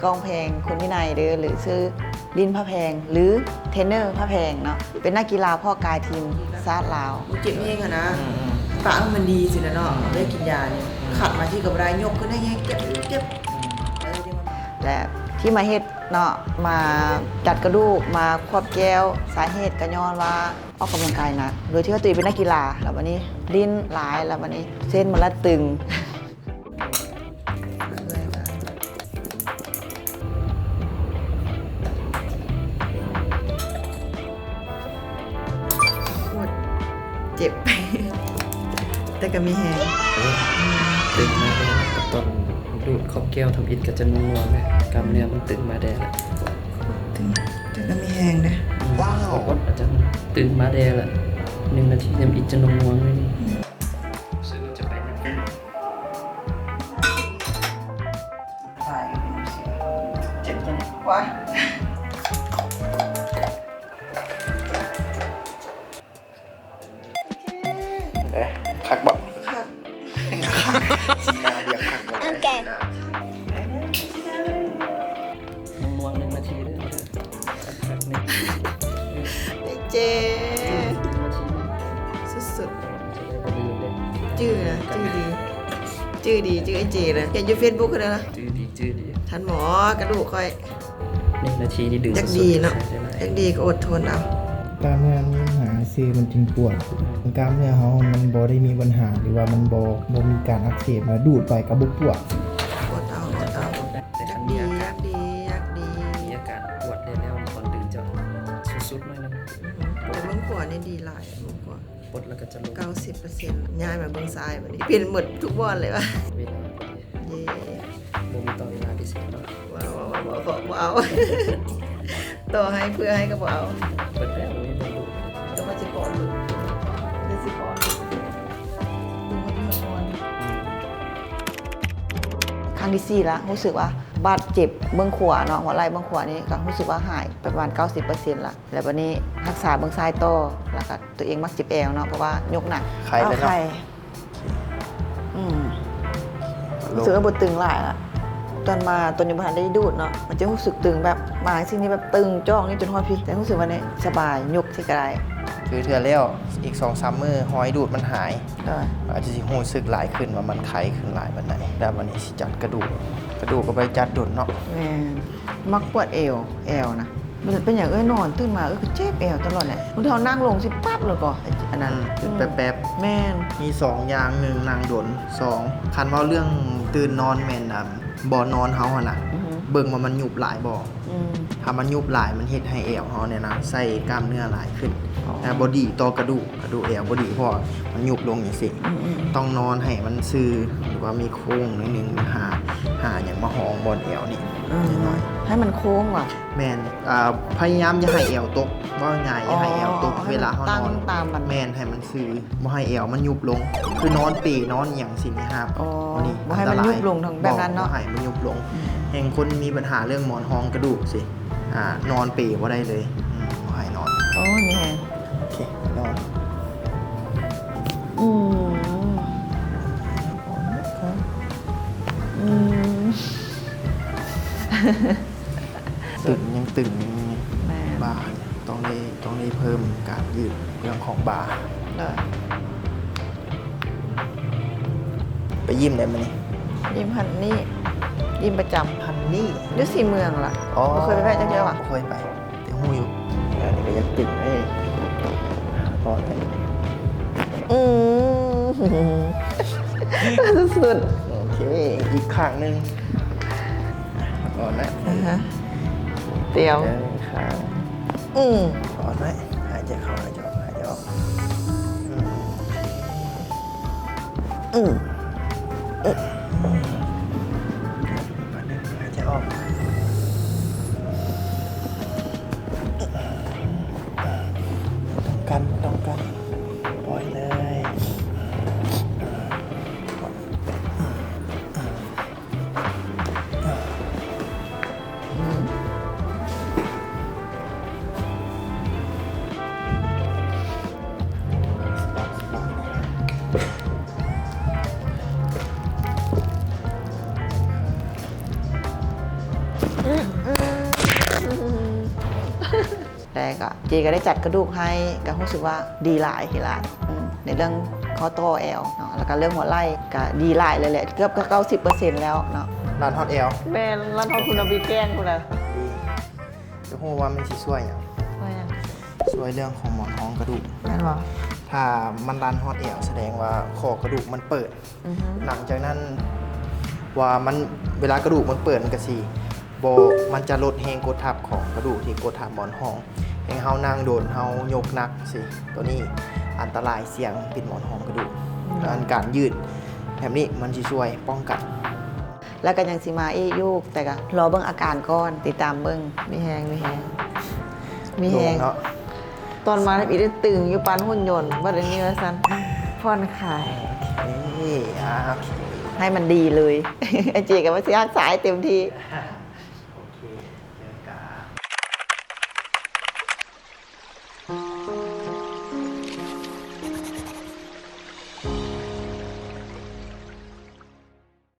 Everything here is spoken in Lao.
ຕ້ອງແພງ ຄຸນວິໄນເດີ ຫຼື ຊື່ ລິ້ນພະແພງ ຫຼື ເທຣນເນີພະແພງເນາະ ເປັນນັກກິລາເພາະກາຍທີມຊາດລາວ. ບໍ່ເຈັບແຮງຫັ້ນນະ ອືມໆ ປະໃຫ້ມັນດີຊີ້ແຫຼະເນາະ ອືມ ໄດ້ກິນຢານີ້ ອືມ ຂັດມາທີ່ກໍບໍ່ໄດ້ ຍົກຂຶ້ນໄດ້ແຮງ ເຈັບ ເຈັບ ອືມ ເອີ ແລະ ທີ່ມາເຮັດເນາະ ມາຈັດກະດູກ ມາຄວບແກ້ວ ສາເຫດກໍຍ້ອນວ່າ ອອກກຳລັງກາຍໜັກ ໂດຍທີ່ວ່າຕົວເອງເປັນນັກກິລາ ແລ້ວບັດນີ້ຫຼິ້ນຫຼາຍ ແລ້ວບັດນີ້ເສັ້ນມັນລະຕຶງ. ໂຄດເຈັບ ແຕ່ກໍມີແຮງ. ເອີ ຕຶງມາແດ່ ຕອນດູດຂອບແກ້ວທຳອິດກໍຈະໜ່ວງໆ ແດ່ ກ້າມເນື້ອມັນຕຶງມາແດ່ລະ ແຕ່ກໍມີແຮງເດ້. ອືມ ອດ ອາຈານ ຕຶງມາແດ່ລະ ໜຶ່ງນາທີທຳອິດຈະໜ່ວງໆ ໜ້ອຍໜຶ່ງ. ອືມ ຮູ້ສຶກວ່າຈະໄປນຳ ເຈັບຈັ່ງ ວ້າຍ. ເອີ ຄັກບໍ່? ຄັກ ໜ້າເບຍຄັກບໍ່? ໂອເຄ ໜ່ວງໆ ໜຶ່ງນາທີເດີ ຄັກໆ ນີ້ ໄອ້ເຈ ໜຶ່ງນາທີ ສຸດໆ ຈະໄດ້ບໍ່ລືມເດ້ ຈື່ນະ ຈື່ດີ ຈື່ດີ ຈື່ໄອ້ເຈນະ ເຫັນຢູ່ເຟສບຸກຫັ້ນນະ ຈື່ດີ ຈື່ດີ ທັນໝໍກະດູກຂ້ອຍ. ໜຶ່ງນາທີນີ້ດຶງ ຢາກດີເນາະ ຢາກດີກໍອົດທົນເອົາ. ກ້າມເນື້ອມີບັນຫາຊື່ມັນຈຶ່ງປວດ. ອືມ ກ້າມເນື້ອເຮົາມັນບໍ່ໄດ້ມີບັນຫາ ຫຼືວ່າມັນບໍ່ ບໍ່ມີການອັກເສບ ແລ້ວດູດໄປກໍບໍ່ປວດ. ອົດເອົາ ອົດເອົາ. ຢາກດີ ຢາກດີ ຢາກດີ. ມີອາການປວດແລ້ວ ຕອນຕື່ນຈະສຸດໆ ໜ້ອຍໜຶ່ງ. ອືຮຶ ແຕ່ເບິ່ງຂວານີ້ດີຫຼາຍ ເບິ່ງຂວາ ປົດແລ້ວກໍຈະລົງ ເກົ້າສິບເປີເຊັນ ຍ້າຍມາເບິ່ງຊ້າຍບັດນີ້ ປ່ຽນໝົດທຸກບ່ອນເລີຍວ່າ ເວລາ ເຢ້ ບໍ່ມີຕໍ່ເວລາພິເສດເນາະ. ບໍ່ ບໍ່ ບໍ່ ບໍ່ ບໍ່ເອົາ ຕໍ່ໃຫ້ເພື່ອໃຫ້ກໍບໍ່ເອົາ ເບິດແລ້ວ ບໍ່ມີບ່ອນຫຼຸດ ກໍວ່າຊິຂໍຫຼຸດ ຊິຂໍຫຼຸດ ຄັ້ງທີສີ່ລະ ຮູ້ສຶກວ່າບາດເຈັບເບື້ອງຂວາເນາະ ຫົວໄຫຼ່ເບື້ອງຂວານີ້ ກໍຮູ້ສຶກວ່າຫາຍໄປປະມານເກົ້າສິບເປີເຊັນລະ. ແລ້ວບັດນີ້ຮັກສາເບິ່ງຊ້າຍຕໍ່ ແລ້ວກໍຕົວເອງມັກເຈັບແອວເນາະ ເພາະວ່າຍົກໜັກ ໄຄໄປເນາະ ເອົາໄຄ ອືມ ຮູ້ສຶກວ່າບໍ່ຕຶງຫຼາຍລະ ຕອນມາ ຕອນຍັງບໍ່ທັນໄດ້ດູດເນາະ ມັນຈະຮູ້ສຶກຕຶງ ແບບມາສິ່ງນີ້ແບບຕຶງຈອກນີ້ຈົນຮອດພີ້ ແຕ່ຮູ້ສຶກວ່ານີ້ສະບາຍ ຍົກຊິກໍໄດ້ ຄືເທື່ອແລ້ວ ອີກສອງສາມມື້ຮອຍດູດມັນຫາຍ ອາດຈະຊິຮູ້ສຶກຫຼາຍຂຶ້ນວ່າມັນໄຄຂຶ້ນຫຼາຍປານໃດ ແລ້ວບັດນີ້ຊິຈັດກະດູກ ກະດູກກໍບໍ່ໄດ້ຈັດດົນເນາະ. ແມ່ນ ມັກປວດແອວ ແອວນະ ເປັນຫຍັງເອື້ອຍນອນຕື່ນມາ ເອື້ອຍກໍເຈັບແອວຕະຫຼອດແຫຼະ ບາງເທື່ອນັ່ງລົງຊິປັບແລ້ວກໍ ອັນນັ້ນ ອືມ ແປັບໆ ແມ່ນ ມີສອງຢ່າງ ໜຶ່ງ ນັ່ງດົນ ສອງ ຄັນເວົ້າເລື່ອງຕື່ນນອນແມ່ນ ອາ ບ່ອນນອນເຮົາຫັ້ນນະ ອືຮຶ ເບິ່ງວ່າມັນຍຸບຫຼາຍບໍ່ ອືມ ຖ້າມັນຍຸບຫຼາຍມັນເຮັດໃຫ້ແອວເຮົານີ້ນະ ໃຊ້ກ້າມເນື້ອຫຼາຍຂຶ້ນ ອໍ ແລະ ບໍ່ດີຕໍ່ກະດູກ ກະດູກແອວບໍ່ດີ ເພາະວ່າມັນຍຸບລົງຈັ່ງຊີ້ ອືມໆ ຕ້ອງນອນໃຫ້ມັນຊື່ ຫຼືວ່າມີໂຄ້ງໜ້ອຍໜຶ່ງ ຫາ ຫາຫຍັງມາຮອງບ່ອນແອວນີ້ ອືມ ໜ້ອຍໆ ໃຫ້ມັນໂຄ້ງຫວາ? ແມ່ນ ອ່າ ພະຍາຍາມຢ່າໃຫ້ແອວຕົກ ເວົ້າງ່າຍໆ ຢ່າໃຫ້ແອວຕົກ ເວລາເຮົານອນ ແມ່ນ ໃຫ້ມັນຊື່ ບໍ່ໃຫ້ແອວມັນຍຸບລົງ ຄືນອນເປ ນອນອີ່ຫຍັງຊີ້ນີ້ຫ້າມ ອໍ ອັນນີ້ ບໍ່ໃຫ້ມັນຍຸບລົງ ອັນຕະລາຍ ແບບນັ້ນເນາະ ບໍ່ໃຫ້ມັນຍຸບລົງ ອືມ ແຮ່ງຄົນມີບັນຫາເລື່ອງໝອນຮອງກະດູກຊີ້ ອ່າ ນອນເປບໍ່ໄດ້ເລີຍ ອືມ ບໍ່ໃຫ້ນອນ ໂອ້ຍ ແມ່ນ ໂອເຄ ນອນ ອືມ ອືມ ຕຶງ ຍັງຕຶງ ແມ່ນ ບ່າ ຕ້ອງໄດ້ ຕ້ອງໄດ້ເພີ່ມການຢືດເລື່ອງຂອງບ່າ ໂດຍ ໄປຢິມໄດ້ມື້ນີ້ ຢິມຮັນນີ້ ຢິມປະຈຳ ຮັນນີ້ ຢູ່ສີເມືອງລະ ອໍ ບໍ່ເຄີຍໄປແພະຈັກເທື່ອຫວາ? ບໍ່ເຄີຍໄປ ແຕ່ຮູ້ຢູ່ ອັນນີ້ກໍຢາກຕຶງເດ້ ພໍໄດ້ ອືມ ສຸດໆ ໂອເຄ ອີກຂ້າງໜຶ່ງ ອ່ອນນະ ອ່າຮະ ຕຽມ ໜຶ່ງຂ້າງ ອືມ ອ່ອນໄວ້ ຫາຍໃຈເຂົ້າ ຫາຍໃຈອອກ ຫາຍໃຈອອກ ອືມ ອືມ ອືມ ຫາຍໃຈອອກ ຕ້ອງກັ່ນ ຕ້ອງກັ່ນ ປ່ອຍເລີຍ ອືມ ສະບາຍ ສະບາຍ. ແຕ່ກໍເຈກໍໄດ້ຈັດກະດູກໃຫ້ ກໍຮູ້ສຶກວ່າດີຫຼາຍ ດີຫຼາຍ ອືມ ໃນເລື່ອງຂໍ້ຕໍ່ແອວເນາະ ແລ້ວກໍເລື່ອງຫົວໄຫຼ່ກໍດີຫຼາຍເລີຍແຫຼະ ເກືອບເກົ້າສິບເປີເຊັນແລ້ວເນາະ. ລັນຮອດແອວ. ແມ່ນ ລັນຮອດພຸ້ນນະ ບີແກ້ງພຸ້ນນະ. ຈະຮູ້ວ່າມັນຊິຊ່ວຍຫຍັງ? ຊ່ວຍຫຍັງ? ຊ່ວຍເລື່ອງຂອງໝອນຮອງກະດູກ. ແມ່ນບໍ່? ຖ້າມັນລັນຮອດແອວ ສະແດງວ່າຂໍ້ກະດູກມັນເປີດ. ອືຮຶ. ຫຼັງຈາກນັ້ນ ວ່າມັນ ເວລາກະດູກມັນເປີດ ມັນກະຊິບໍ່ ມັນຈະລົດແຮງກົດທັບຂອງກະດູກທີ່ກົດທັບໝອນຮອງ ແຮງເຮົານັ່ງດົນ ເຮົາຍົກໜັກຊີ້ ໂຕນີ້ອັນຕະລາຍ ສ່ຽງເປັນໝອນຮອງກະດູກ. ອືມ. ອັນການຢືດແບບນີ້ມັນຊິຊ່ວຍປ້ອງກັນ. ແລ້ວກໍຍັງຊິມາອີກຢູ່ ແຕ່ກໍລໍເບິ່ງອາການກ່ອນ ຕິດຕາມເບິ່ງ. ມີແຮງ ມີແຮງ ມີແຮງເນາະ. ຕອນມາທຳອິດໄດ້ຕຶງຢູ່ປານຫຸ່ນຍົນ ບັດອັນນີ້ວ່າຊັ້ນ ຜ່ອນຄາຍ. ໂອເຄ ອ່າ ໂອເຄ ໃຫ້ມັນດີເລີຍ. ເຈກໍວ່າຊິຮັກສາໃຫ້ເຕັມທີ່.